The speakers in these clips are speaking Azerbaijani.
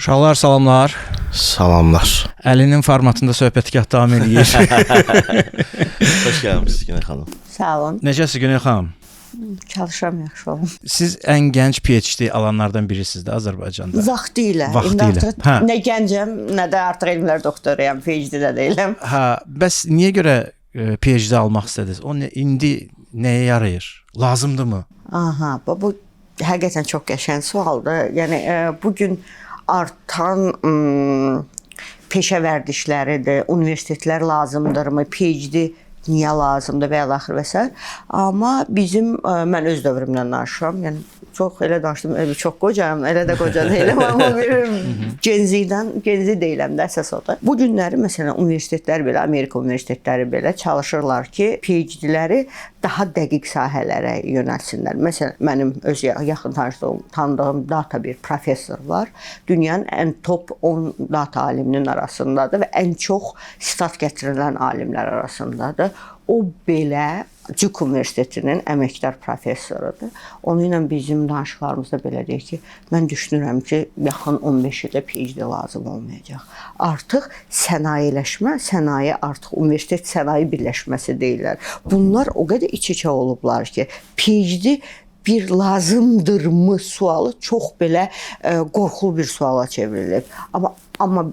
Uşaqlar, salamlar. Salamlar. Əlinin formatında söhbətgah davam eləyir. Xoş gəlmisiniz, Günel xanım. Sağ olun. Necəsiz, Günel xanım? Çalışıram, yaxşı olun. Siz ən gənc PhD alanlardan birisiniz də Azərbaycanda. Vaxtilə. Vaxtilə, İndi artıq hə. nə gəncəm, nə də artıq elmlər doktoruyam, PhD də deyiləm. Hə, bəs niyə görə PhD almaq istədiniz? O nə, indi nəyə yarayır? Lazımdırmı? Aha, bu həqiqətən çox qəşəng sualdır. Yəni bu gün artan peşə vərdişləridir, universitetlər lazımdırmı, PhD niyə lazımdır və ilaxır və sair. Amma bizim mən öz dövrümdən danışıram. Yəni çox elə danışdım, elə çox qocayam, elə də qoca deyiləm, amma bir Gen Z-dən, Gen Z deyiləm də, əsas odur. Bu günləri məsələn universitetlər belə, Amerika universitetləri belə çalışırlar ki, PhD-ləri daha dəqiq sahələrə yönəltsinlər. Məsələn, mənim öz yaxın tanıdığım data bir professor var. Dünyanın ən top 10 data aliminin arasındadır və ən çox sitat gətirilən alimlər arasındadır. O belə Duke Universitetinin əməkdar professorudur. Onunla bizim danışıqlarımızda belə deyir ki, mən düşünürəm ki, yaxın 15 ildə PhD lazım olmayacaq. Artıq sənayeləşmə, sənaye artıq universitet sənaye birləşməsi deyirlər. Bunlar o qədər iç-içə olublar ki, PhD bir lazımdırmı sualı çox belə qorxulu bir suala çevrilib. Amma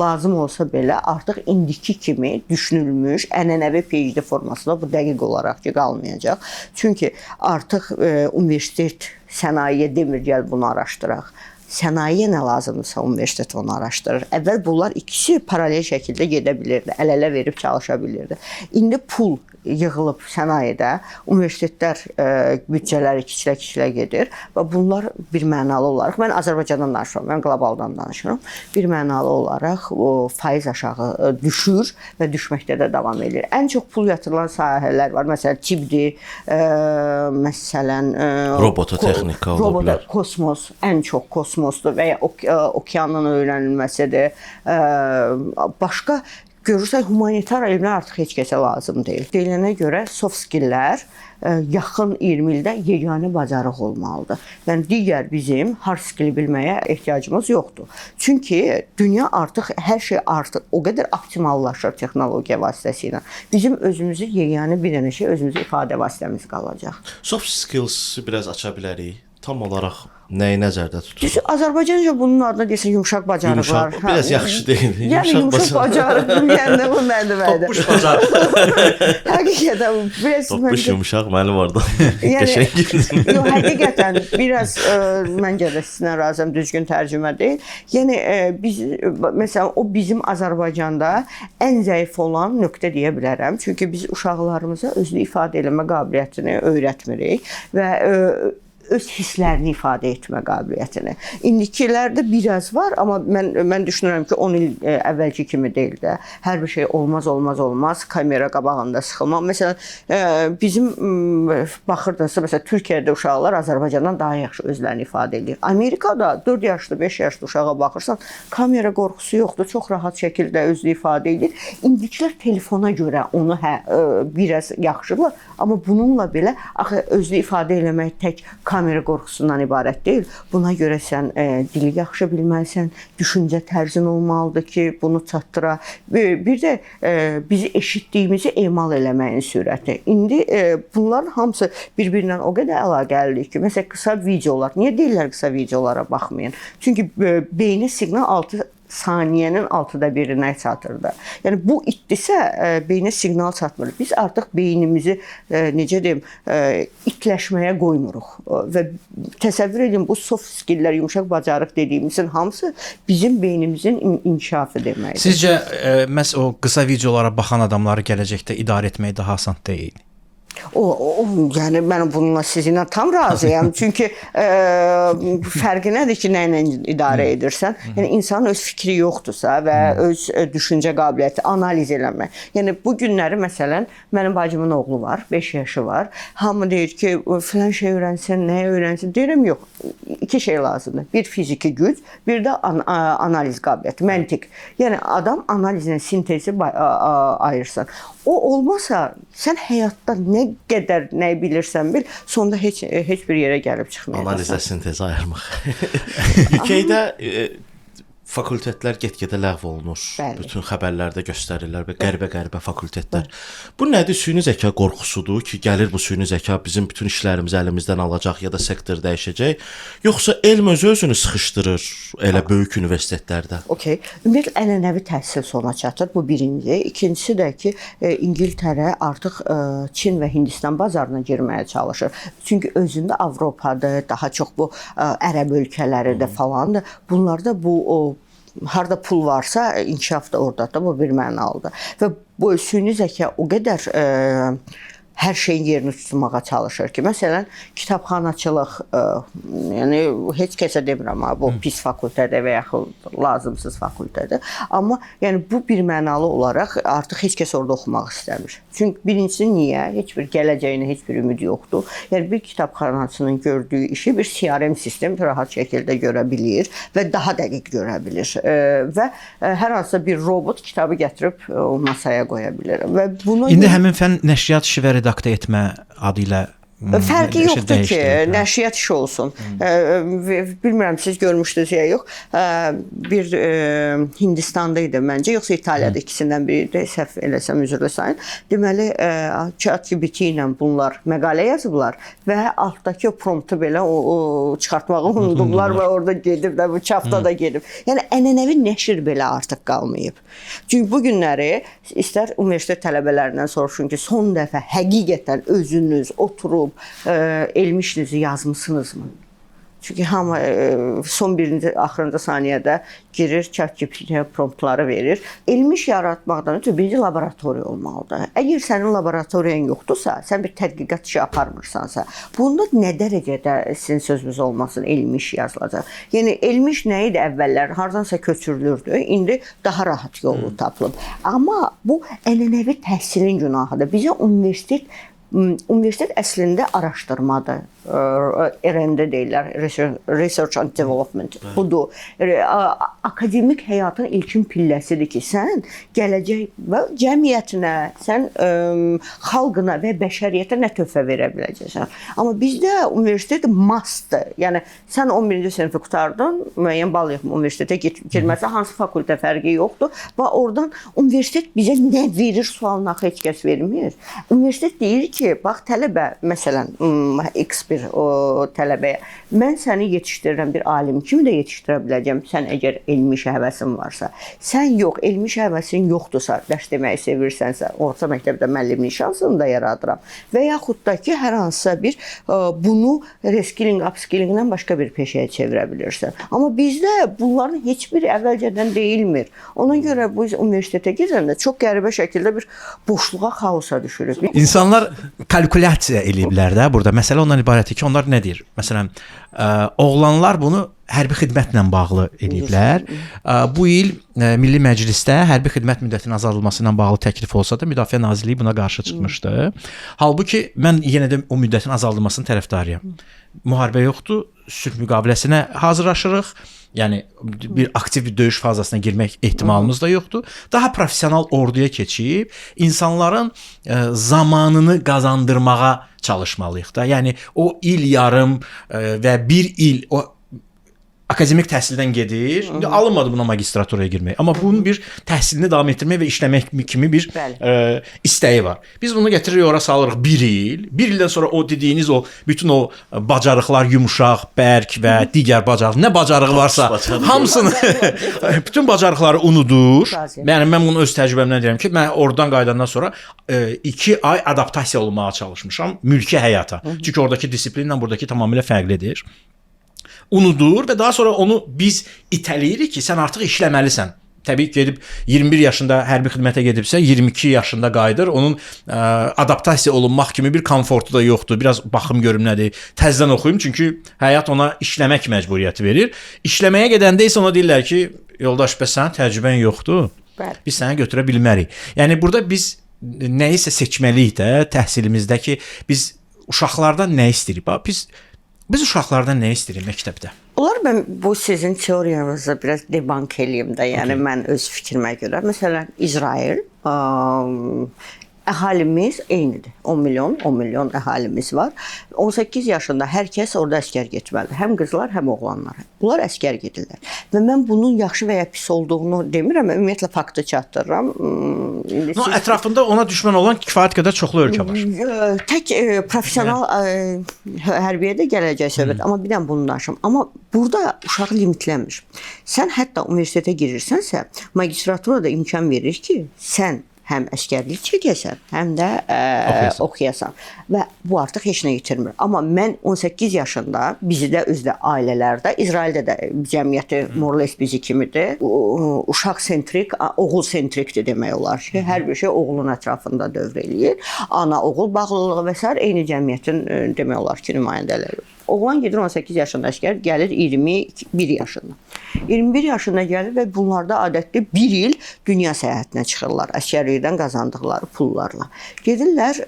lazım olsa belə artıq indiki kimi düşünülmüş ənənəvi PhD formasında bu dəqiq olaraq ki qalmayacaq. Çünki artıq universitet sənayeyə demir gəl bunu araşdıraq. Sənayeyə nə lazımdırsa universitet onu araşdırır. Əvvəl bunlar ikisi paralel şəkildə gedə bilirdi, əl-ələ verib çalışa bilirdi. İndi pul yığılıb sənayedə, universitetlər büdcələri kiçilə-kiçilə gedir və bunlar bir mənalı olaraq, mən Azərbaycandan danışıram, mən qlobaldan danışıram, bir mənalı olaraq o faiz aşağı düşür və düşməkdə də davam edir. Ən çox pul yatırılan sahələr var. Məsələn, tibbdir, məsələn, Robototexnika ola bilər. Kosmos, ən çox kosmosdur və ya okeanın öyrənilməsidir. Başqa görürsən humanitar elmlər artıq heç kəsə lazım deyil. Deyilənə görə soft skilllər yaxın 20 ildə yeganə bacarıq olmalıdır. Yəni digər bizim hard skill bilməyə ehtiyacımız yoxdur. Çünki dünya artıq hər şey artıq o qədər optimallaşır texnologiya vasitəsilə. Bizim özümüzü yeganə bir dənə şey özümüzü ifadə vasitəmiz qalacaq. Soft skills-i biraz aça bilərik. Tam olaraq nəyi nəzərdə tutur? Düz, Azərbaycanca bunun adına deyirsən yumşaq bacarıqlar. Yumşaq, biraz yaxşı deyil. Yəni yumşaq bacarıq, yəni bu nə deməkdir? Topuş bacarıq. Həqiqətən biraz Topuş yumşaq mənim orada. Yəni, Qəşəng. Yox, həqiqətən biraz məncə də sizinlə razıyam, düzgün tərcümə deyil. Yəni biz məsələn o bizim Azərbaycanda ən zəif olan nöqtə deyə bilərəm. Çünki biz uşaqlarımıza özünü ifadə eləmə qabiliyyətini öyrətmirik və öz hisslərini ifadə etmə qabiliyyətini. İndikilərdə biraz var, amma mən düşünürəm ki, 10 il əvvəlki kimi deyil də. Hər bir şey olmaz, olmaz, olmaz, kamera qabağında sıxılmaq. Məsələn, bizim baxırdınızsa, məsələn, Türkiyədə uşaqlar Azərbaycandan daha yaxşı özlərini ifadə edir. Amerikada 4 yaşlı, 5 yaşlı uşağa baxırsan, kamera qorxusu yoxdur, çox rahat şəkildə özünü ifadə edir. İndikilər telefona görə onu biraz yaxşıdırlar, amma bununla belə axı özünü ifadə eləmək tək kamera qorxusundan ibarət deyil. Buna görə sən dili yaxşı bilməlisən, düşüncə tərzin olmalıdır ki, bunu çatdıra. Bir də bizi eşitdiyimizi emal eləməyin sürəti. İndi bunların hamısı bir-birinə o qədər əlaqəlidir ki, məsələn, qısa videolar. Niyə deyirlər qısa videolara baxmayın? Çünki beynə siqnal 6 saniyənin 1/6-ına çatırdı. Yəni bu itdisə beynə siqnal çatmır. Biz artıq beynimizi necə deyim, itləşməyə qoymuruq. Və təsəvvür edin, bu soft skilllər, yumşaq bacarıq dediyimizin hamısı bizim beynimizin inkişafı deməkdir. Sizcə məhz o qısa videolara baxan adamları gələcəkdə idarə etmək daha asan deyil? O yəni mən bununla sizinlə tam razıyam. Çünki fərqi nədir ki, nə ilə idarə edirsən? Yəni insanın öz fikri yoxdursa və öz düşüncə qabiliyyəti, analiz eləmək. Yəni bu günləri məsələn mənim bacımın oğlu var, 5 yaşı var. Hamı deyir ki, filan şey öyrənsin, nəyə öyrənsin? Deyirəm yox. İki şey lazımdır. Bir fiziki güc, bir də analiz qabiliyyəti, məntiq. Yəni adam analizlə sintezi ayırsın. O olmasa sən həyatda nə qədər nə bilirsən bil, sonda heç bir yerə gəlib çıxmayacaqsan. Analizlə sintezi ayırmaq. UK-də Fakültetlər get-gedə ləğv olunur. Bəli. Bütün xəbərlərdə göstərirlər və qəribə-qəribə fakültetlər. Bu nədir? Süni zəka qorxusudur ki, gəlir bu süni zəka bizim bütün işlərimizi əlimizdən alacaq ya da sektor dəyişəcək, yoxsa elm özü özünü sıxışdırır elə böyük universitetlərdə? Okey. Ümumiyyətlə ənənəvi təhsil sona çatır. Bu birinci. İkincisi də ki, İngiltərə artıq Çin və Hindistan bazarına girməyə çalışır. Çünki özündə Avropada daha çox bu ərəb ölkələri də falandır. Bunlarda bu o harda pul varsa inkişaf da ordadır. Bu bir mənalıdır. Və bu süni zəka o qədər hər şeyin yerini tutmağa çalışır ki, məsələn, kitabxanaçılıq, yəni heç kəsə demirəm ha, bu pis fakültədir və yaxud lazımsız fakültədir. Amma yəni bu bir mənalı olaraq artıq heç kəs orada oxumaq istəmir. Çünki birincisi niyə? Heç bir gələcəyinə heç bir ümid yoxdur. Yəni bir kitabxanaçının gördüyü işi bir CRM sistem rahat şəkildə görə bilir və daha dəqiq görə bilir. Və hər hansısa bir robot kitabı gətirib o masaya qoya bilir və bunu İndi həmin fən nəşriyyat işi və redaktə etmə adı ilə fərqi şey yoxdur ki, dəyişdirilib, hə. nəşriyyat işi olsun. Bilmirəm siz görmüşdünüz ya yox. Bir Hindistanda idi məncə, yoxsa İtaliyada, ikisindən biri idi. Səhv eləsəm üzrlü sayın. Deməli, ChatGPT ilə bunlar məqalə yazıblar və altdakı o promptu belə o çıxartmağı unudublar və orada gedib də bu çapda da gedib. Yəni ənənəvi nəşr belə artıq qalmayıb. Çünki bu günləri istər universitet tələbələrindən soruşun ki, son dəfə həqiqətən özünüz oturub elmi işinizi yazmısınızmı? Çünki hamı son birinci, axırıncı saniyədə girir, ChatGPT-yə promptları verir. Elmi iş yaratmaqdan ötürü birinci laboratoriya olmalıdır. Əgər sənin laboratoriyan yoxdursa, sən bir tədqiqat işi aparmırsansa, bunda nə dərəcədə sizin sözünüz olmasın, elmi iş yazılacaq. Yəni elmi iş nə idi əvvəllər? Hardansa köçürülürdü. İndi daha rahat yolu tapılıb. Amma bu ənənəvi təhsilin günahıdır. Bizə universitet əslində araşdırmadır. R&D deyirlər, Research and Development. Budur. Akademik həyatın ilkin pilləsidir ki, sən gələcək və cəmiyyətinə, sən xalqına və bəşəriyyətə nə töhfə verə biləcəksən. Amma bizdə universitet must-dır. Yəni sən 11-ci sinifi qurtardın, müəyyən bal yığıb universitetə girməsə hansı fakültə fərqi yoxdur və oradan universitet bizə nə verir sualını axı heç kəs vermir. Universitet deyir ki, bax tələbə, məsələn, X bir o tələbəyə, mən səni yetişdirirəm, bir alim kimi də yetişdirə biləcəm. Sən əgər elmi işə həvəsin varsa. Sən yox, elmi işə həvəsin yoxdursa, dərs deməyi sevirsənsə, orta məktəbdə müəllimlik şansını da yaradıram. Və yaxud da ki, hər hansısa bir bunu reskilling, upskillingdən başqa bir peşəyə çevirə bilirsən. Amma bizdə bunların heç biri əvvəlcədən deyilmir. Ona görə bu universitetə gedəndə çox qəribə şəkildə bir boşluğa, xaosa düşürük. İnsanlar kalkulyasiya eləyiblər də burada. Məsələ ondan ibarətdir ki, onlar nə deyir? Məsələn, oğlanlar bunu hərbi xidmətlə bağlı eləyiblər. Bu il Milli Məclisdə hərbi xidmət müddətinin azaldılması ilə bağlı təklif olsa da Müdafiə Nazirliyi buna qarşı çıxmışdı. Halbuki mən yenə də o müddətin azaldılmasının tərəfdarıyam. Müharibə yoxdur, sülh müqaviləsinə hazırlaşırıq. Yəni bir aktiv bir döyüş fazasına girmək ehtimalımız da yoxdur. Daha professional orduya keçib insanların zamanını qazandırmağa çalışmalıyıq da. Yəni o il yarım və bir il o akademik təhsildən gedir. İndi alınmadı buna magistraturaya girmək. Amma bunun bir təhsilini davam etdirmək və işləmək kimi bir istəyi var. Biz bunu gətiririk ora salırıq bir il. Bir ildən sonra o dediyiniz o bütün o bacarıqlar yumşaq, bərk və digər bacarıq, nə bacarığı varsa hamısını bütün bacarıqları unudur. Yəni mən bunu öz təcrübəmdən deyirəm ki, mən oradan qayıdandan sonra 2 ay adaptasiya olmağa çalışmışam mülki həyata. Çünki oradakı disiplinlə buradakı tamamilə fərqlidir. Unudur və daha sonra onu biz itələyirik ki, sən artıq işləməlisən. Təbii ki, gedib 21 yaşında hərbi xidmətə gedibsə, 22 yaşında qayıdır. Onun adaptasiya olunmaq kimi bir komfortu da yoxdur. Biraz baxım görüm nədir. Təzədən oxuyum, çünki həyat ona işləmək məcburiyyəti verir. İşləməyə gedəndə isə ona deyirlər ki, yoldaş, bəs sənin təcrübən yoxdur. Bəli. Biz səni götürə bilmərik. Yəni burada biz nəyisə seçməliyik də təhsilimizdə ki, biz uşaqlardan nə istəyirik? Bax, biz uşaqlardan nə istəyirik məktəbdə? Onlar mən bu sizin teoriyanızı biraz debunk eləyim də, yəni mən öz fikrimə görə. Məsələn, İsrail Əhalimiz eynidir. 10 milyon, 10 milyon əhalimiz var. 18 yaşında hər kəs orada əsgər getməlidir. Həm qızlar, həm oğlanlar. Bunlar əsgər gedirlər. Və mən bunun yaxşı və ya pis olduğunu demirəm, ümumiyyətlə faktı çatdırıram. İndi No, siz- ətrafında ona düşmən olan kifayət qədər çoxlu ölkə var. Tək professional hərbiyə də gələcək söhbət, amma bir dənə bunu danışım. Amma burada uşaq limitlənmir. Sən hətta universitetə girirsənsə, magistratura da imkan verir ki, sən həm əsgərlik çəkəsən, həm də Oxuyasan. oxuyasan. Və bu artıq heç nə yitirmir. Amma mən 18 yaşında bizdə özdə ailələrdə, İsraildə də cəmiyyəti more or less bizi kimidir. Uşaq sentrik, oğul sentrikdir demək olar ki, hər bir şey oğlun ətrafında dövr eləyir. Ana oğul bağlılığı və sair eyni cəmiyyətin demək olar ki, nümayəndələri. Oğlan gedir 18 yaşında əsgər, gəlir 21 yaşında. 21 yaşında gəlir və bunlarda adətdə bir il dünya səyahətinə çıxırlar əsgərlikdən qazandıqları pullarla. Gedirlər,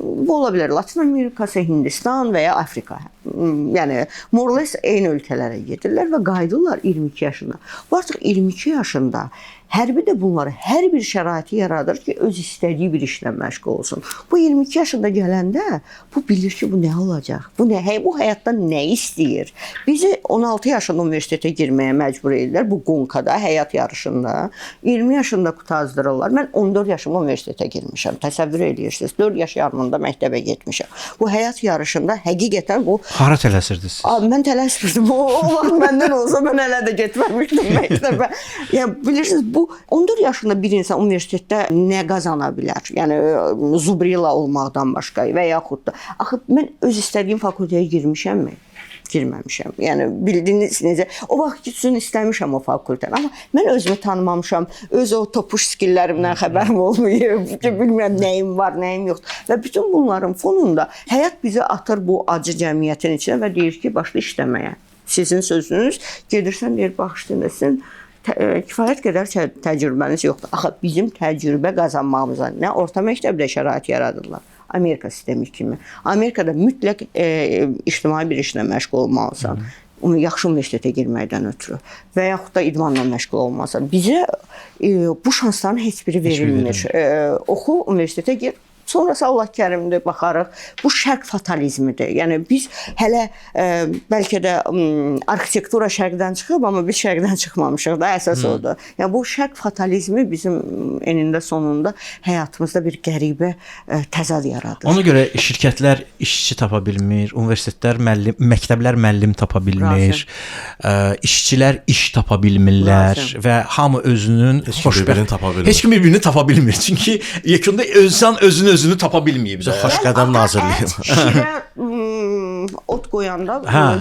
bu ola bilər Latin Amerikası, Hindistan və ya Afrika. Yəni more or less eyni ölkələrə gedirlər və qayıdırlar 22 yaşında. Bu artıq 22 yaşında hərbi də bunlara hər bir şəraiti yaradır ki, öz istədiyi bir işlə məşğul olsun. Bu 22 yaşında gələndə bu bilir ki, bu nə olacaq? Bu nə? Bu həyatdan nə istəyir? Bizi 16 yaşında universitetə girməyə məcbur edirlər bu qonkada, həyat yarışında. 20 yaşında qutazdırırlar. Mən 14 yaşımda universitetə girmişəm. Təsəvvür edirsiniz. 4 yaş yarımında məktəbə getmişəm. Bu həyat yarışında həqiqətən bu Hara tələsirdiniz siz? Abi mən tələsmirdim. O vaxt məndən olsa mən hələ də getməmişdim məktəbə. Yəni bilirsiniz, bu 14 yaşında bir insan universitetdə nə qazana bilər? Yəni zubrila olmaqdan başqa və yaxud da axı mən öz istədiyim fakültəyə girmişəmmi? Girməmişəm. Yəni bildiyiniz necə o vaxt üçün istəmişəm o fakültəni, amma mən özümü tanımamışam. Öz o topuş skilllərimdən xəbərim olmayıb. Ki, bilmirəm nəyim var, nəyim yoxdur. Və bütün bunların fonunda həyat bizi atır bu acı cəmiyyətin içinə və deyir ki, başla işləməyə. Sizin sözünüz gedirsən deyir, bağışlayın, sizin kifayət qədər təcrübəniz yoxdur. Axı bizim təcrübə qazanmağımıza nə orta məktəbdə şərait yaradırlar. Amerika sistemi kimi. Amerikada mütləq ictimai bir işlə məşğul olmalısan. Onu yaxşı universitetə girməkdən ötürü və yaxud da idmanla məşğul olmalısan. Bizə bu şansların heç biri verilmir. Oxu, universitetə gir. Sonrası Allah kərimdir, baxarıq. Bu şərq fatalizmidir. Yəni biz hələ bəlkə də arxitektura şərqdən çıxıb, amma biz şərqdən çıxmamışıq da, əsas odur. Yəni bu şərq fatalizmi bizim enində sonunda həyatımızda bir qəribə təzad yaradır. Ona görə şirkətlər işçi tapa bilmir, universitetlər müəllim, məktəblər müəllim tapa bilmir, işçilər iş tapa bilmirlər Razıyam. və hamı özünün Heç kim bir-birini tapa bilmir. Heç kim bir-birini tapa bilmir. Çünki yekunda insan özünü özünü tapa bilməyib də. Xoşqədəm Nazirliyi. Ət, şirə ot qoyanda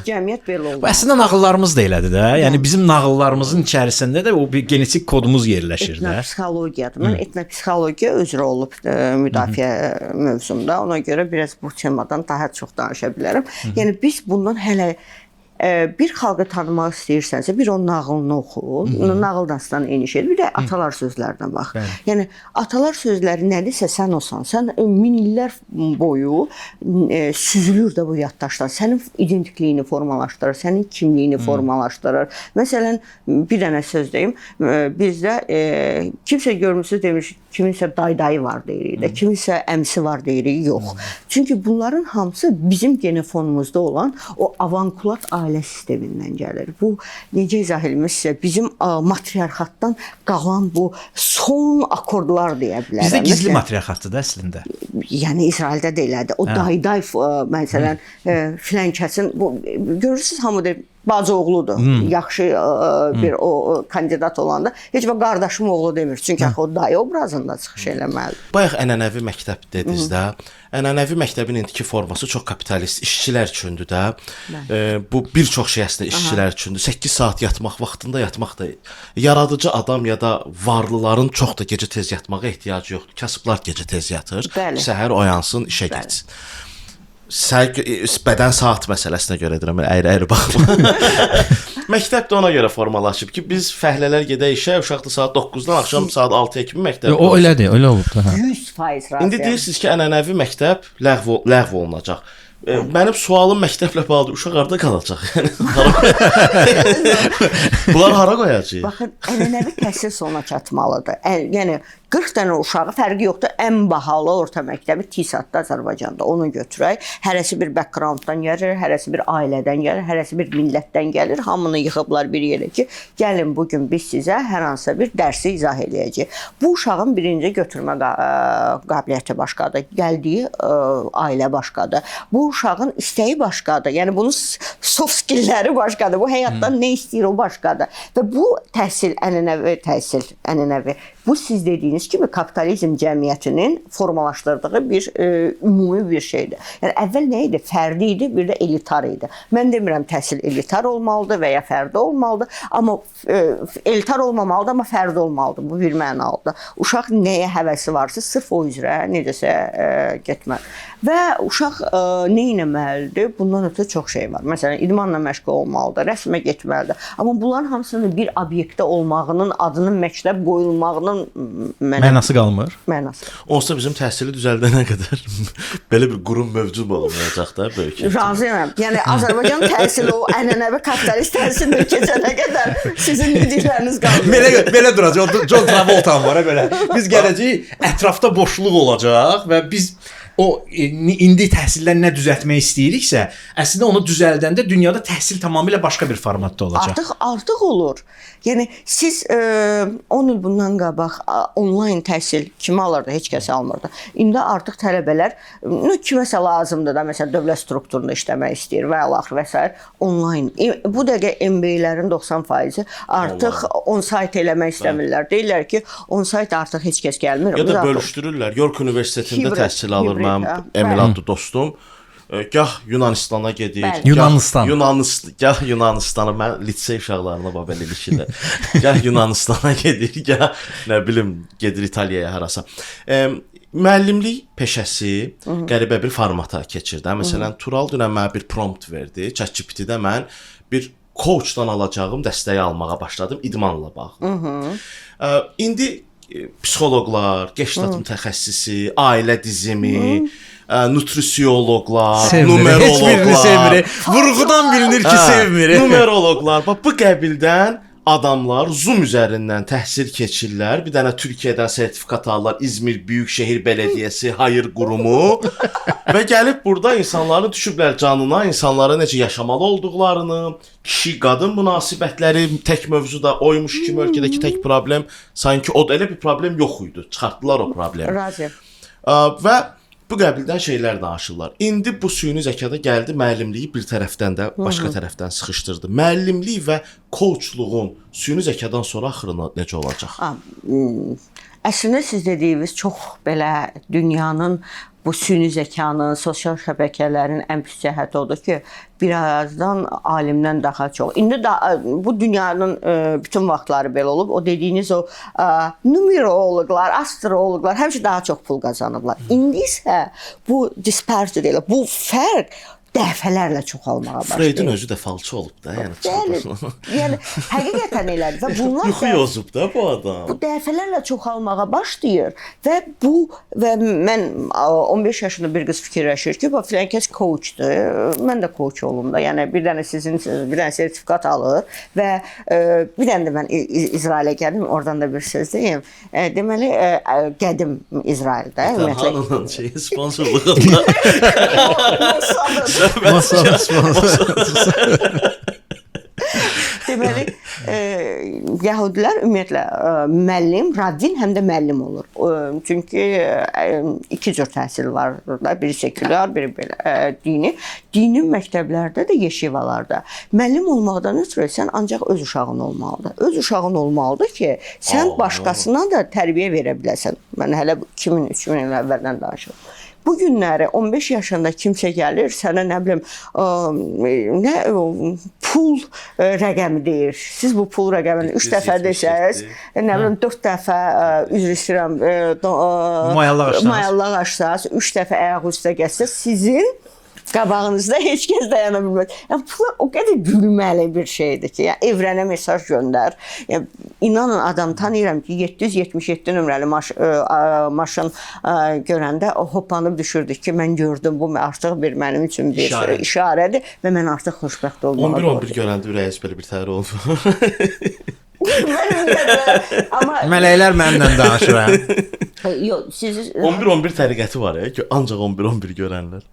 cəmiyyət belə olur. Bu əslində nağıllarımız da elədir də. Yəni bizim nağıllarımızın içərisində də o bir genetik kodumuz yerləşir də. Etnopsixologiyadır. Mən etnopsixologiya üzrə olub müdafiə mövzumda. Ona görə biraz bu temadan daha çox danışa bilərəm. Yəni biz bundan hələ bir xalqı tanımaq istəyirsənsə, bir onun nağılını oxu. Nağıl dastan eyni şeydir. Bir də atalar sözlərinə bax. Yəni atalar sözləri nədirsə sən osan. Sən min illər boyu süzülür də bu yaddaşlar. Sənin identikliyini formalaşdırır, sənin kimliyini formalaşdırır. Məsələn, bir dənə söz deyim. Bizdə kimsə görmüsüz demiş, kiminsə daydayı var deyirik də, kiminsə əmsi var deyirik, yox. Çünki bunların hamısı bizim genofonumuzda olan o avankulat ailə sistemindən gəlir. Bu necə izah eləyim sizə? Bizim matriarxatdan qalan bu son akordlar deyə bilərəm. Bizdə gizli Məsələn, matriarxatdır da əslində. Yəni İsraildə də elədir. O dayday məsələn filan kəsin bu görürsüz hamı deyir bacı oğludur. Yaxşı bir o kandidat olanda heç vaxt qardaşım oğlu demir. Çünki axı o dayı obrazında çıxış eləməlidir. Bayaq ənənəvi məktəb dediniz də. Ənənəvi məktəbin indiki forması çox kapitalist işçilər üçündür də. Bu bir çox şey əslində işçilər üçündür. 8 saat yatmaq vaxtında yatmaq da yaradıcı adam ya da varlıların çox da gecə tez yatmağa ehtiyacı yoxdur. Kasıblar gecə tez yatır, səhər oyansın, işə getsin. Sən bədən saat məsələsinə görə deyirəm, əyri-əyri baxma. Məktəb də ona görə formalaşıb ki, biz fəhlələr gedək işə, uşaq da saat 9-dan axşam saat 6-ya kimi məktəbdə O olsun. elədir, elə olub da. Hə. 100% razıyam. İndi deyirsiniz ki, ənənəvi məktəb ləğv olunacaq. Mənim sualım məktəblə bağlıdır. Uşaq harda qalacaq? Yəni bunlar hara qoyacağıq? Baxın, ənənəvi təhsil sona çatmalıdır. Yəni 40 dənə uşağı, fərqi yoxdur, ən bahalı orta məktəbi TİSAD-da Azərbaycanda, onu götürək. Hərəsi bir background-dan gəlir, hərəsi bir ailədən gəlir, hərəsi bir millətdən gəlir. Hamını yığıblar bir yerə ki, gəlin bu gün biz sizə hər hansısa bir dərsi izah eləyəcəyik. Bu uşağın birinci götürmə qabiliyyəti başqadır, gəldiyi ailə başqadır. Bu uşağın istəyi başqadır. Yəni bunun soft skillləri başqadır. Bu həyatdan nə istəyir o başqadır. Və bu təhsil ənənəvi təhsil, ənənəvi. Bu siz dediyiniz kimi kapitalizm cəmiyyətinin formalaşdırdığı bir ümumi bir şeydir. Yəni əvvəl nə idi? Fərdi idi, bir də elitar idi. Mən demirəm təhsil elitar olmalıdır və ya fərdi olmalıdır, amma elitar olmamalıdır, amma fərdi olmalıdır. Bu bir mənalıdır. Uşaq nəyə həvəsi varsa sırf o üzrə necəsə getməli. Və uşaq nə etməlidir? Bundan ötürü çox şey var. Məsələn, idmanla məşğul olmalıdır, rəsmə getməlidir. Amma bunların hamısının bir obyektdə olmağının, adının məktəb qoyulmağının mənası qalmır. Mənası. Onsuz bizim təhsili düzəldənə qədər belə bir qurum mövcud olmayacaq da böyük. Razıyam. Yəni Azərbaycan təhsili o ənənəvi kapitalist təhsilinə keçənə qədər sizin dedikləriniz qalmır. Belə duracaq. John Travolta var belə. Biz gələcəyik, ətrafda boşluq olacaq və biz o indi təhsildən nə düzəltmək istəyiriksə, əslində onu düzəldəndə dünyada təhsil tamamilə başqa bir formatda olacaq. Artıq olur. Yəni siz 10 il bundan qabaq onlayn təhsil kimi alırdı? Heç kəs almırdı. İndi artıq tələbələr kiməsə lazımdır da, məsələn dövlət strukturunda işləmək istəyir və əlaxır və sair onlayn. Bu dəqiqə MBA-lərin 90% artıq on-site eləmək istəmirlər. Deyirlər ki, on-site artıq heç kəs gəlmir. Ya da bölüşdürürlər. York Universitetində təhsil alır mənim Emil adlı dostum. Gah Yunanistana gedir. Yunanistan. Gah Yunanistana, mən lisey uşaqlarına bax belə ilişirlər. Gah Yunanistana gedir, gah nə bilim gedir İtaliyaya harasa. Müəllimlik peşəsi qəribə bir formata keçir də. Məsələn, Tural dünən mənə bir prompt verdi. ChatGPT-də mən bir coachdan alacağım dəstəyi almağa başladım idmanla bağlı. İndi psixoloqlar, gestalt mütəxəssisi, ailə dizimi, nutrisioloqlar, numeroloqlar. Heç birini sevmir. Vurğudan bilinir ki, sevmir. Numeroloqlar, bax bu qəbildən adamlar Zoom üzərindən təhsil keçirlər. Bir dənə Türkiyədən sertifikat alırlar. İzmir Büyükşehir Bələdiyyəsi Hayır Qurumu və gəlib burada insanların düşüblər canına, insanlara necə yaşamalı olduqlarını, kişi-qadın münasibətləri tək mövzuda oymuş kimi ölkədəki tək problem sanki o da elə bir problem yox idi. Çıxartdılar o problemi. Razıyam. Və bu qəbildən şeylər danışırlar. İndi bu süni zəkada gəldi, müəllimliyi bir tərəfdən də başqa tərəfdən sıxışdırdı. Müəllimlik və coachluğun süni zəkadan sonra axırı necə olacaq? Əslində siz dediyiniz çox belə dünyanın bu süni zəkanın, sosial şəbəkələrin ən pis cəhəti odur ki, birazdan alimdən daha çox. İndi da bu dünyanın bütün vaxtları belə olub. O dediyiniz o numeroloqlar, astroloqlar həmişə daha çox pul qazanıblar. İndi isə bu disparity deyirlər. Bu fərq dəfələrlə çoxalmağa başlayır. Freudun özü də falçı olub da, yəni. Yəni həqiqətən elədir və bunlar yuxu yozub da bu adam. Bu dəfələrlə çoxalmağa başlayır və bu və mən 15 yaşında bir qız fikirləşir ki, bax filan kəs coachdur. Mən də coach olum da. Yəni bir dənə sizin bir dənə sertifikat alır və bir dənə də mən İsrailə gəldim, oradan da bir söz deyim. Deməli qədim İsraildə ümumiyyətlə hanının şeyi sponsorluğunda Deməli, yəhudilər ümumiyyətlə müəllim, rabbin həm də müəllim olur. Çünki iki cür təhsil var burada. Biri sekulyar, biri belə dini. Dini məktəblərdə də, yeşivalarda müəllim olmaqdan ötürü sən ancaq öz uşağın olmalıdır. Öz uşağın olmalıdır ki, sən başqasına da tərbiyə verə biləsən. Mən hələ 2000-3000 il əvvəldən danışıram. Bu günləri 15 yaşında kimsə gəlir, sənə nə bilim, nə pul rəqəmi deyir. Siz bu pul rəqəmini 3 dəfə desəz, nə bilim 4 dəfə üzr istəyirəm, mayallaq açsanız, 3 dəfə ayaq üstə gəlsəz, sizin qabağınızda heç kəs dayana bilməz. Yəni pul o qədər gülməli bir şeydir ki, yəni evrənə mesaj göndər. Yəni inanın adam tanıyıram ki, 777 nömrəli maşın görəndə hoppanıb düşürdü ki, mən gördüm, bu artıq bir mənim üçün bir işarədir və mən artıq xoşbəxt olmağa 11-11 görəndə ürəyiniz belə bir təhər oldu. Amma Mələklər mənimlə danışır. Hə? Yox, siz 11-11 təriqəti var ya ki, ancaq 11-11 görənlər.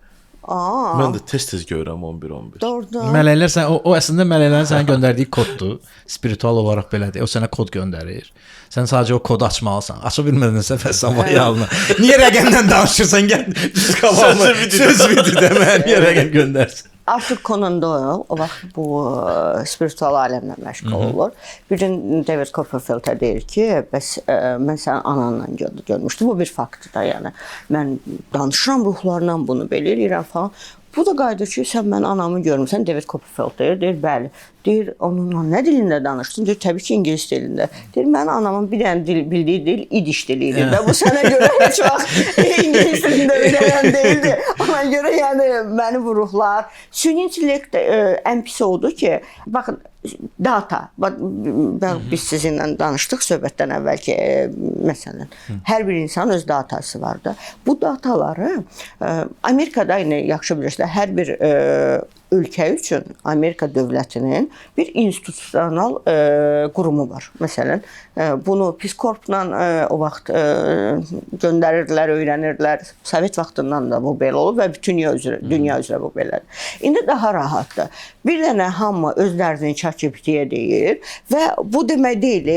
Aa, Mən də tez-tez görürəm 11-11. Doğrudan. Mələklər sən o əslində mələklərin sənə göndərdiyi koddur. Spiritual olaraq belədir. O sənə kod göndərir. Sən sadəcə o kodu açmalısan. Aça bilmədinsə bəs sən vay halına. Niyə rəqəmlə danışırsan? Gəl düz qabağıma. Söz bitti də mən niyə rəqəm göndərsin? Arthur Conan Doyle o vaxt bu spiritual aləmlə məşğul olur. Bir gün David Copperfield-ə deyir ki, bəs mən sənin ananla görmüşdüm. Bu bir faktdır da, yəni. Mən danışıram ruhlarla, bunu belə eləyirəm falan. Bu da qayıdır ki, sən mənim anamı görmüsən, David Copperfield deyir, deyir, bəli. Deyir, onunla nə dilində danışdın? Deyir, təbii ki, ingilis dilində. Deyir, mənim anamın bir dənə dil, bildiyi dil idiş dili idi və bu sənə görə heç vaxt ingilis dilində bilən deyildi. Ona görə yəni məni bu ruhlar, süni intellekt ən pis odur ki, baxın, data. Bax, biz sizinlə danışdıq söhbətdən əvvəl ki, məsələn, hər bir insanın öz datası var da. Bu dataları Amerikada indi yaxşı bilirsiniz, hər bir ölkə üçün Amerika dövlətinin bir institusional qurumu var. Məsələn, bunu Peace Corps-la o vaxt göndərirdilər, öyrənirdilər. Sovet vaxtından da bu belə olub və bütün dünya üzrə bu belədir. İndi daha rahatdır. Bir dənə hamı öz dərdini ChatGPT-yə deyir və bu demək deyil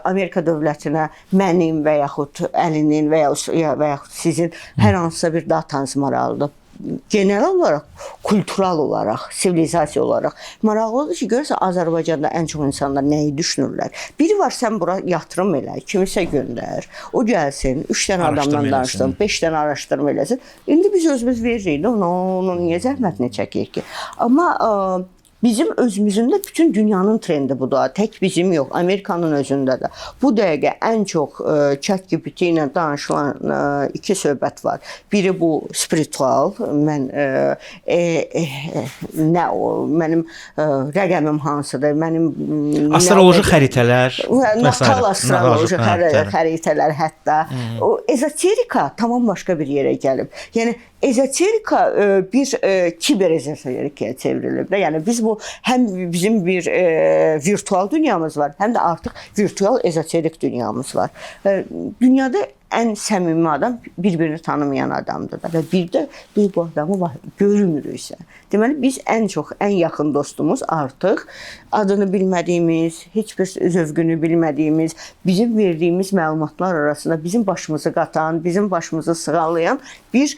Amerika dövlətinə mənim və yaxud Əlinin və yaxud sizin hər hansısa bir datanız maraqlıdır. Genel olaraq, kultural olaraq, sivilizasiya olaraq maraqlıdır ki, görürsən Azərbaycanda ən çox insanlar nəyi düşünürlər. Biri var, sən bura yatırım elə, kimisə göndər, o gəlsin, 3 dənə adamdan danışsın, 5 dənə araşdırma eləsin. İndi biz özümüz veririk də, onun niyə zəhmətini çəkirik ki? Amma bizim özümüzün də bütün dünyanın trendi budur. Tək bizim yox, Amerikanın özündə də. Bu dəqiqə ən çox ChatGPT ilə danışılan iki söhbət var. Biri bu spiritual, mən nə o, mənim rəqəmim hansıdır, mənim astroloji xəritələr, natal astroloji xəritələr hətta. O ezoterika tamam başqa bir yerə gəlib. Yəni ezoterika bir kiber ezoterikaya çevrilib də. Yəni biz bu həm bizim bir virtual dünyamız var, həm də artıq virtual ezoterik dünyamız var. Dünyada ən səmimi adam bir-birini tanımayan adamdır da və bir də biz bu adamı görmürüksə. Deməli biz ən çox, ən yaxın dostumuz artıq adını bilmədiyimiz, heç bir zövqünü bilmədiyimiz, bizim verdiyimiz məlumatlar arasında bizim başımızı qatan, bizim başımızı sığallayan bir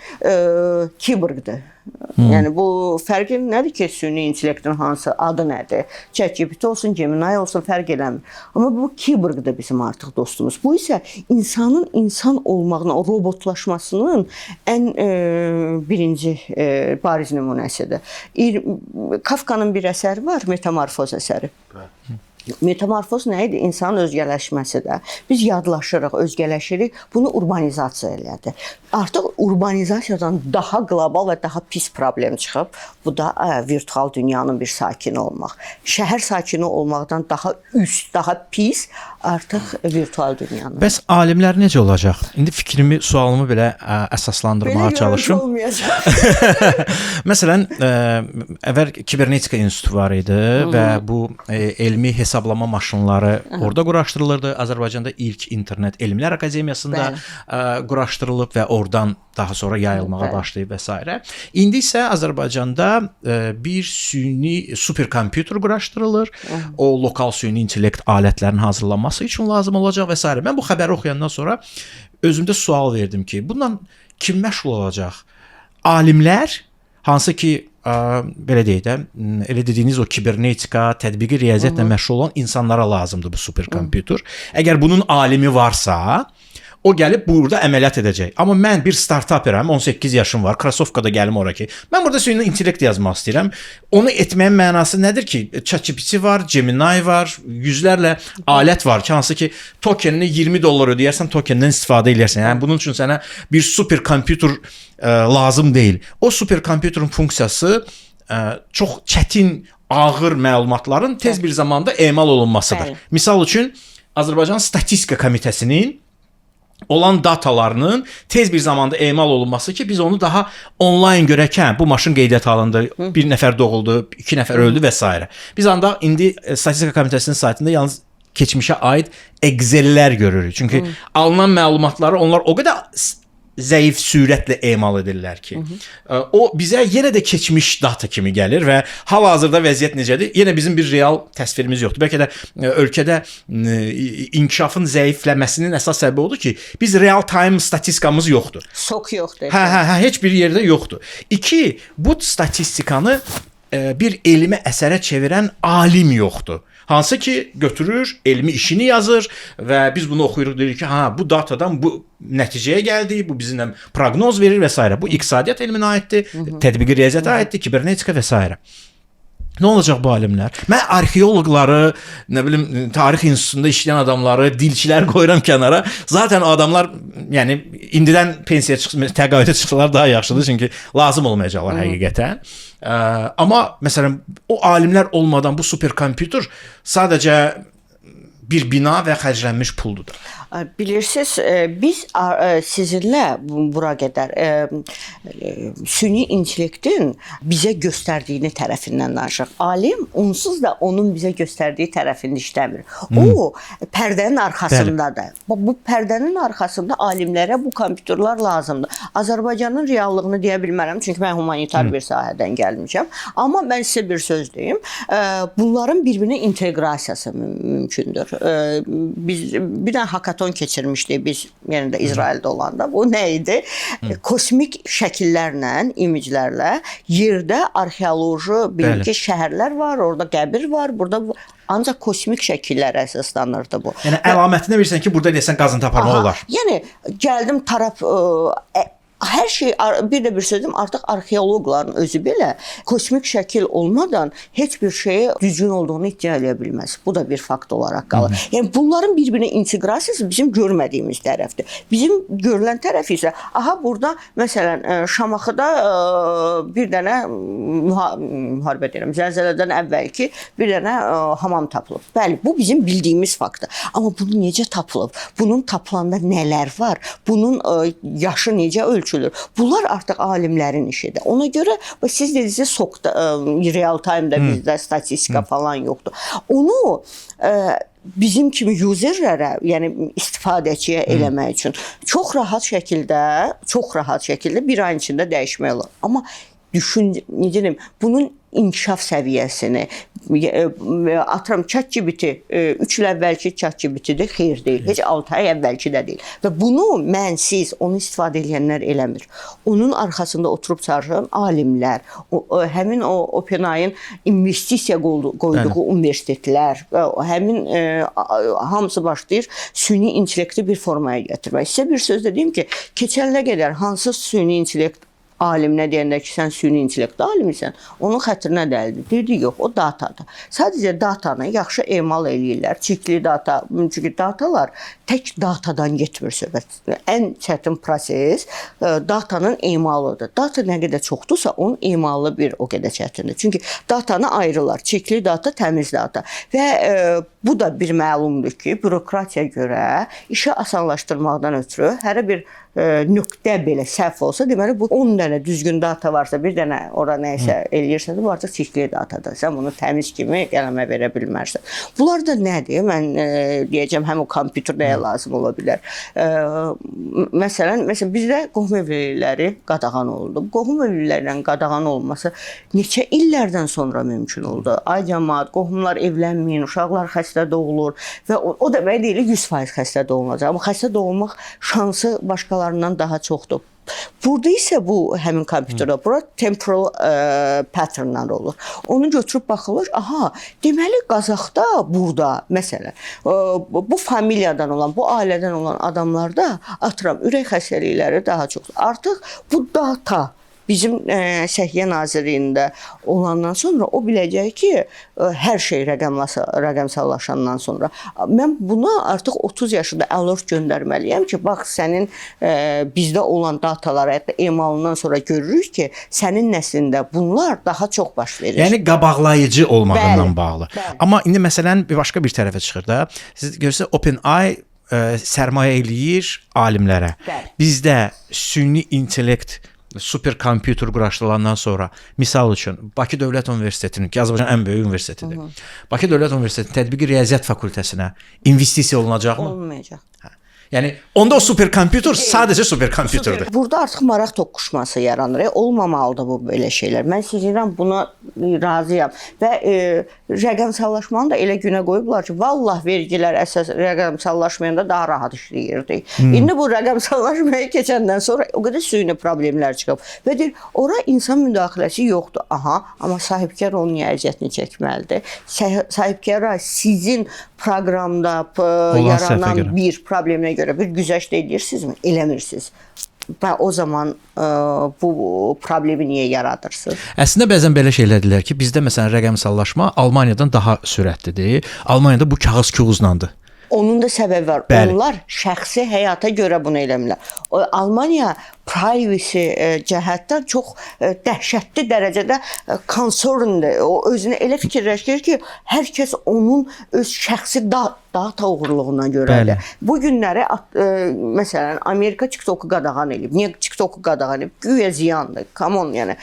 kiborqdur. Yəni bu fərqi nədir ki, süni intellektin hansı adı nədir? ChatGPT olsun, Gemini olsun fərq eləmir. Amma bu kiborqdur bizim artıq dostumuz. Bu isə insanın insan olmağına, o robotlaşmasının ən birinci bariz nümunəsidir. Kafkanın bir əsəri var, Metamorfoz əsəri. Metamorfoz nə idi? İnsanın özgələşməsidir. Biz yadlaşırıq, özgələşirik. Bunu urbanizasiya elədi. Artıq urbanizasiyadan daha qlobal və daha pis problem çıxıb. Bu da virtual dünyanın bir sakini olmaq. Şəhər sakini olmaqdan daha üst, daha pis artıq virtual dünyanın. Bəs alimlər necə olacaq? İndi fikrimi, sualımı belə əsaslandırmağa çalışım. Olmayacaq. Məsələn, əvvəl Kibernetika İnstitutu var idi və bu elmi hesablama maşınları orada quraşdırılırdı. Azərbaycanda ilk internet Elmlər Akademiyasında quraşdırılıb və oradan daha sonra yayılmağa başlayıb və s. İndi isə Azərbaycanda bir süni superkompüter quraşdırılır. O lokal süni intellekt alətlərinin hazırlanması üçün lazım olacaq və s. Mən bu xəbəri oxuyandan sonra özümdə sual verdim ki, bundan kim məşğul olacaq? Alimlər, hansı ki belə deyək də, elə dediyiniz o kibernetika, tətbiqi riyaziyyatla məşğul olan insanlara lazımdır bu superkompüter. Əgər bunun alimi varsa, o gəlib burada əməliyyat edəcək. Amma mən bir startaperam, 18 yaşım var, krasovkada gəlim ora ki, mən burada süni intellekt yazmaq istəyirəm. Onu etməyin mənası nədir ki? ChatGPT var, Gemini var, yüzlərlə alət var ki, hansı ki tokenini $20 ödəyərsən, tokenden istifadə eləyərsən. Yəni bunun üçün sənə bir superkompüter lazım deyil. O superkompüterin funksiyası çox çətin, ağır məlumatların tez bir zamanda emal olunmasıdır. Bəli. Misal üçün Azərbaycan Statistika Komitəsinin olan datalarının tez bir zamanda emal olunması ki, biz onu daha onlayn görək, hə, bu maşın qeydiyyata alındı, bir nəfər doğuldu, 2 nəfər öldü və s. Biz anda indi Statistika Komitəsinin saytında yalnız keçmişə aid Excel-lər görürük. Çünki alınan məlumatları onlar o qədər zəif sürətlə emal edirlər ki, o bizə yenə də keçmiş data kimi gəlir və hal-hazırda vəziyyət necədir? Yenə bizim bir real təsvirimiz yoxdur. Bəlkə də ölkədə inkişafın zəifləməsinin əsas səbəbi odur ki, biz real time statistikamız yoxdur. Sok yoxdur. Hə, heç bir yerdə yoxdur. İki, bu statistikanı bir elmi əsərə çevirən alim yoxdur. Hansı ki götürür, elmi işini yazır və biz bunu oxuyuruq, deyirik ki, ha, bu datadan bu nəticəyə gəldik, bu bizimlə proqnoz verir və s. Bu iqtisadiyyat elminə aiddir, tətbiqi riyaziyyata aiddir, kibernetika və s. Nə olacaq bu alimlər? Mən arxeoloqları, nə bilim, tarix institutunda işləyən adamları, dilçilər qoyuram kənara. Zaten o adamlar, yəni indidən pensiyaya çıx, təqaüdə çıxsalar daha yaxşıdır, çünki lazım olmayacaqlar həqiqətən. Amma məsələn, o alimlər olmadan bu superkompüter sadəcə bir bina və xərclənmiş puldur da. Bilirsiniz, biz sizinlə bura qədər süni intellektin bizə göstərdiyini tərəfindən danışırıq. Alim onsuz da onun bizə göstərdiyi tərəfini işləmir. O pərdənin arxasındadır. Bu pərdənin arxasında alimlərə bu kompüterlər lazımdır. Azərbaycanın reallığını deyə bilmərəm, çünki mən humanitar bir sahədən gəlmişəm. Amma mən sizə bir söz deyim. Bunların bir-birinə inteqrasiyası mümkündür. Biz bir dənə hakaton keçirmişdik biz, yəni də İsraildə olanda. Bu nə idi? Kosmik şəkillərlə, imiclərlə yerdə arxeoloji bilir ki, şəhərlər var, orada qəbir var, burada ancaq kosmik şəkillərə əsaslanırdı bu. Yəni əlamətinə bilirsən ki, burada deyəsən qazıntı aparmaq olar. Yəni gəldim taraf hər şey, bir də bir sözüm, artıq arxeoloqların özü belə kosmik şəkil olmadan heç bir şeyi düzgün olduğunu iddia edə bilməz. Bu da bir fakt olaraq qalır. Yəni bunların bir-birinə inteqrasiyası bizim görmədiyimiz tərəfdir. Bizim görülən tərəf isə aha burada məsələn Şamaxıda bir dənə müharibə deyirəm, zəlzələdən əvvəlki bir dənə hamam tapılıb. Bəli, bu bizim bildiyimiz faktdır. Amma bunu necə tapılıb? Bunun tapılanda nələr var? Bunun yaşı necə ölçülür? Bunlar artıq alimlərin işidir. Ona görə siz dediniz sokda real time-da bizdə statistika falan yoxdur. Onu bizim kimi userlərə, yəni istifadəçiyə eləmək üçün çox rahat şəkildə bir ayın içində dəyişmək olar. Amma düşün, necə deyim, bunun inkişaf səviyyəsini, atıram ChatGPT 3 il əvvəlki ChatGPT-dir, xeyir deyil, heç 6 ay əvvəlki də deyil. Və bunu mən, siz, onu istifadə edənlər eləmir. Onun arxasında oturub çalışan alimlər, həmin o OpenAI-ın investisiya qoyduğu universitetlər, həmin hamısı başlayır süni intellekti bir formaya gətirmək. Sizə bir söz də deyim ki, keçən ilə qədər hansı süni intellekt aliminə deyəndə ki, sən süni intellekt alimisən, onun xətrinə dəldi. Dedi, yox, o datadır. Sadəcə datanı yaxşı emal eləyirlər. Çirkli data, çünki datalar tək datadan getmir söhbət. Ən çətin proses datanın emalıdır. Data nə qədər çoxdursa, onun emalı bir o qədər çətindir. Çünki datanı ayırırlar. Çirkli data, təmiz data. Və bu da bir məlumdur ki, bürokratiyaya görə işi asanlaşdırmaqdan ötürü hərə bir nöqtə belə səhv olsa, deməli bu 10 dənə düzgün data varsa, bir dənə ora nəyisə eləyirsə də, bu artıq çirkli datadır. Sən bunu təmiz kimi qələmə verə bilmərsən. Bunlar da nədir? Mən deyəcəm, həm o kompüter nəyə lazım ola bilər. Məsələn, bizdə qohum evlilikləri qadağan oldu. Qohum evliliklərinin qadağan olması neçə illərdən sonra mümkün oldu. Ay camaat, qohumlar evlənməyin, uşaqlar xəstə doğulur və o demək deyil 100% xəstə doğulacaq. Amma xəstə doğulmaq şansı başqalarından daha çoxdur. Burada isə bu həmin kompüterdə bura temporal patternlar olur. Onu götürüb baxılır. Aha, deməli Qazaxda burada məsələn bu familiyadan olan, bu ailədən olan adamlarda atıram ürək xəstəlikləri daha çoxdur. Artıq bu data bizim Səhiyyə Nazirliyində olandan sonra o biləcək ki, hər şey rəqəmsallaşandan sonra mən buna artıq 30 yaşında alert göndərməliyəm ki, bax sənin bizdə olan datalara, hətta emalından sonra görürük ki, sənin nəslində bunlar daha çox baş verir. Yəni qabaqlayıcı olmağından bağlı. Bəli. Amma indi məsələn bir başqa bir tərəfə çıxır da. Siz görürsünüz OpenAI sərmayə eləyir alimlərə. Bəli. Bizdə süni intellekt super kompüter quraşdırılandan sonra, misal üçün Bakı Dövlət Universitetinin, ki Azərbaycanın ən böyük universitetidir. Bakı Dövlət Universitetinin Tətbiqi Riyaziyyat fakültəsinə investisiya olunacaqmı? Olmayacaq. Yəni onda o super kompüter sadəcə super kompüterdir. Burada artıq maraq toqquşması yaranır. Olmamalıdır bu belə şeylər. Mən sizinlə buna razıyam. Və rəqəmsallaşmanı da elə günə qoyublar ki, vallah vergilər əsas rəqəmsallaşmayanda daha rahat işləyirdik. İndi bu rəqəmsallaşmaya keçəndən sonra o qədər süni problemlər çıxıb. Və deyir, ora insan müdaxiləsi yoxdur. Aha, amma sahibkar onun niyə əziyyətini çəkməlidir? Sahibkara sizin proqramda yaranan bir problemə görə bir güzəşt eləyirsinizmi? Eləmirsiniz. Və o zaman bu problemi niyə yaradırsınız? Əslində bəzən belə şeylərdirlər ki, bizdə məsələn rəqəmsallaşma Almaniyadan daha sürətlidir. Almaniyada bu kağız kağızlandır. Onun da səbəbi var. Bəli. Onlar şəxsi həyata görə bunu eləmirlər. Almaniya privacy cəhətdən çox dəhşətli dərəcədə concerndir. O özünü elə fikirləşir ki, hər kəs onun öz şəxsi data oğurluğuna görədir. Bəli. Bu günləri məsələn Amerika TikToku qadağan eləyib. Niyə TikToku qadağan eləyib? Güya ziyandır. Come on, yəni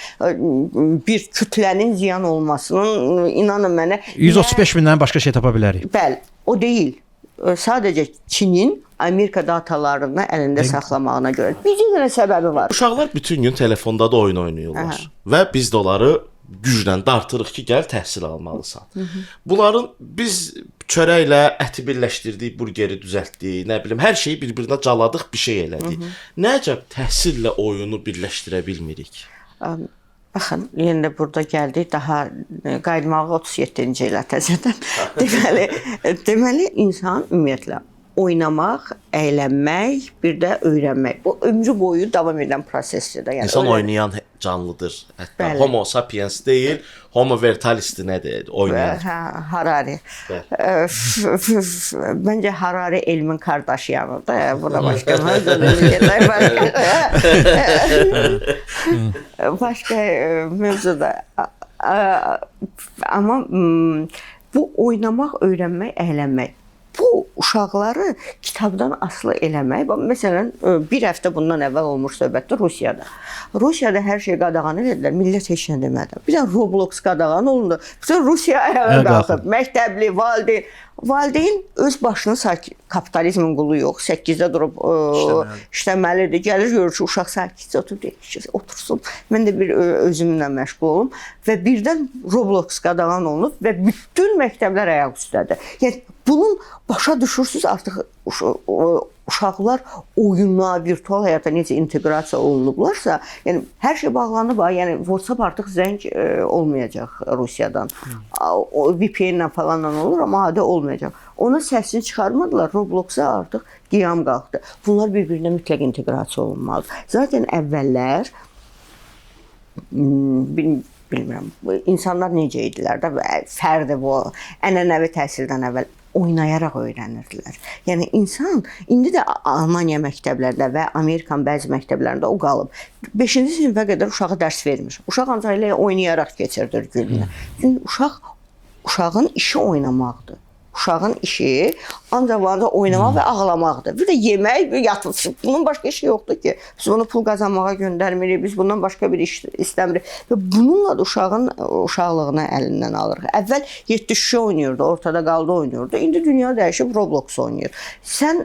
bir kütlənin ziyan olmasının inanın mənə 135 mindən başqa şey tapa bilərik. Bəli, o deyil. Sadəcə Çinin Amerika datalarını əlində saxlamağına görə bir dənə səbəbi var. Uşaqlar bütün gün telefonda da oyun oynayırlar. Aha. Və biz də onları güclə dartırıq ki, gəl təhsil almalısan. Bunların biz çörəklə əti birləşdirdik, burgeri düzəltdik, nə bilim, hər şeyi bir-birinə caladıq, bir şey elədik. Nə əcəb təhsillə oyunu birləşdirə bilmirik? Baxın, yenə də burada gəldik, daha qayıtmağa 37-ci ilə təzədən. Deməli, insan ümumiyyətlə oynamaq, əylənmək, bir də öyrənmək. Bu ömrü boyu davam edən prosesdir də. Yəni İnsan oynayan canlıdır. Hətta Bəli. Homo sapiens deyil, Homo vertalisdir nədir? Oynayan. Hə, Harari. Məncə Harari elmin qardaşıyanıdır da. Buna başqa başqa mövzuda. Amma bu oynamaq, öyrənmək, əylənmək. Bu uşaqları kitabdan asılı eləmək. Məsələn, bir həftə bundan əvvəl olmuş söhbətdir Rusiyada. Rusiyada hər şey qadağan elədilər, millət heç nə demədi. Bir də Roblox qadağan olundu. Bütün Rusiya ayağa qalxıb. Məktəbli, valideyn. Valideyn öz başını kapitalizmin qulu yox. 8-də durub işləməlidir. Gəlir görür ki, uşaq sakitcə oturub deyir ki, otursun. Mən də bir özümlə məşğul olum. Və birdən Roblox qadağan olunub və bütün məktəblər ayaq üstədir. Yəni bunun başa düşürsünüz artıq uşaqlar oyuna, virtual həyata necə inteqrasiya olunublarsa, yəni hər şey bağlanıb, yəni WhatsApp artıq zəng olmayacaq Rusiyadan. O VPN-lə falanla olur, amma adi olmayacaq. Ona səsini çıxarmadılar, Roblox-a artıq qiyam qalxdı. Bunlar bir-birinə mütləq inteqrasiya olunmalıdır. Zaten əvvəllər bilmirəm, insanlar necə idilər də, fərdi bu ənənəvi təhsildən əvvəl oynayaraq öyrənirdilər. Yəni insan indi də Almaniya məktəblərində və Amerikan bəzi məktəblərində o qalıb. 5-ci sinifə qədər uşağa dərs vermir. Uşaq ancaq elə oynayaraq keçirdir gününü. Çünki uşağın işi oynamaqdır. Uşağın işi ancaq oynamaq və ağlamaqdır. Bir də yemək, bir yatmaq. Bunun başqa işi yoxdur ki. Biz bunu pul qazanmağa göndərmirik, biz bundan başqa bir iş istəmirik. Və bununla da uşağın uşaqlığını əlindən alırıq. Əvvəl 7 şüşə oynayırdı, ortada qaldı oynayırdı. İndi dünya dəyişib Roblox oynayır. Sən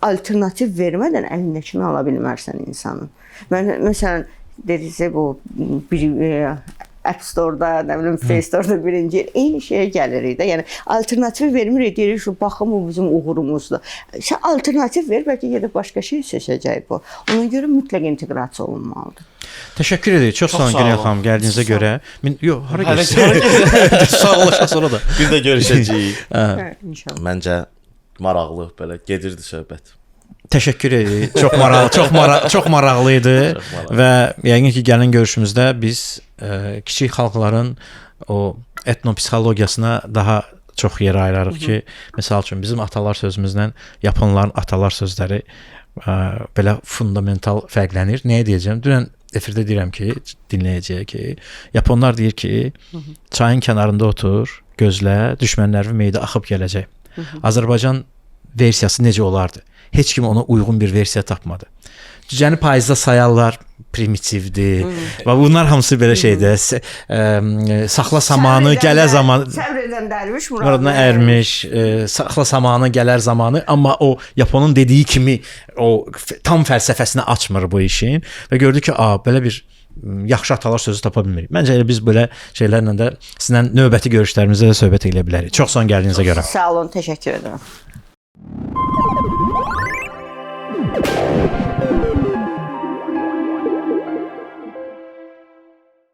alternativ vermədən əlindəkini ala bilmərsən insanın. Mən məsələn dediksə bu bir App Store-da, nə bilim Play Store-da birinci eyni şeyə gəlirik də. Yəni alternativ vermirik, deyirik ki, baxın bu bizim uğurumuzdur. Sən alternativ ver, bəlkə gedib başqa şey seçəcək bu. Ona görə mütləq inteqrasiya olunmalıdır. Təşəkkür edirik. Çox sağ olun Günel xanım gəldiyinizə görə. Yox, hara gedirsiz? Sağollaşaq sonra da. Bir də görüşəcəyik. İnşallah. Məncə maraqlı belə gedirdi söhbət. Təşəkkür edirik. Çox maraqlı, çox maraqlı idi və yəqin ki, gəlin görüşümüzdə biz kiçik xalqların o etnopsixologiyasına daha çox yer ayırarıq ki, məsəl üçün bizim atalar sözümüzlə yaponların atalar sözləri belə fundamental fərqlənir. Nəyə deyəcəm? Dünən efirdə deyirəm ki, dinləyəcəyə ki, yaponlar deyir ki, çayın kənarında otur, gözlə, düşmənlərin meyidi axıb gələcək. Azərbaycan versiyası necə olardı? Heç kim ona uyğun bir versiya tapmadı. Cücəni payızda sayarlar primitivdir. Və bunlar hamısı belə şeydir. Saxla samanı, gələ zaman Səbr edən dərviş muradına ərmiş, saxla samanı, gələr zamanı, amma o Yaponun dediyi kimi o tam fəlsəfəsini açmır bu işin və gördü ki, a, belə bir yaxşı atalar sözü tapa bilmirik. Məncə elə biz belə şeylərlə də sizinlə növbəti görüşlərimizdə də söhbət eləyə bilərik. Çox sağ olun gəldiyinizə görə. Sağ olun, təşəkkür edirəm.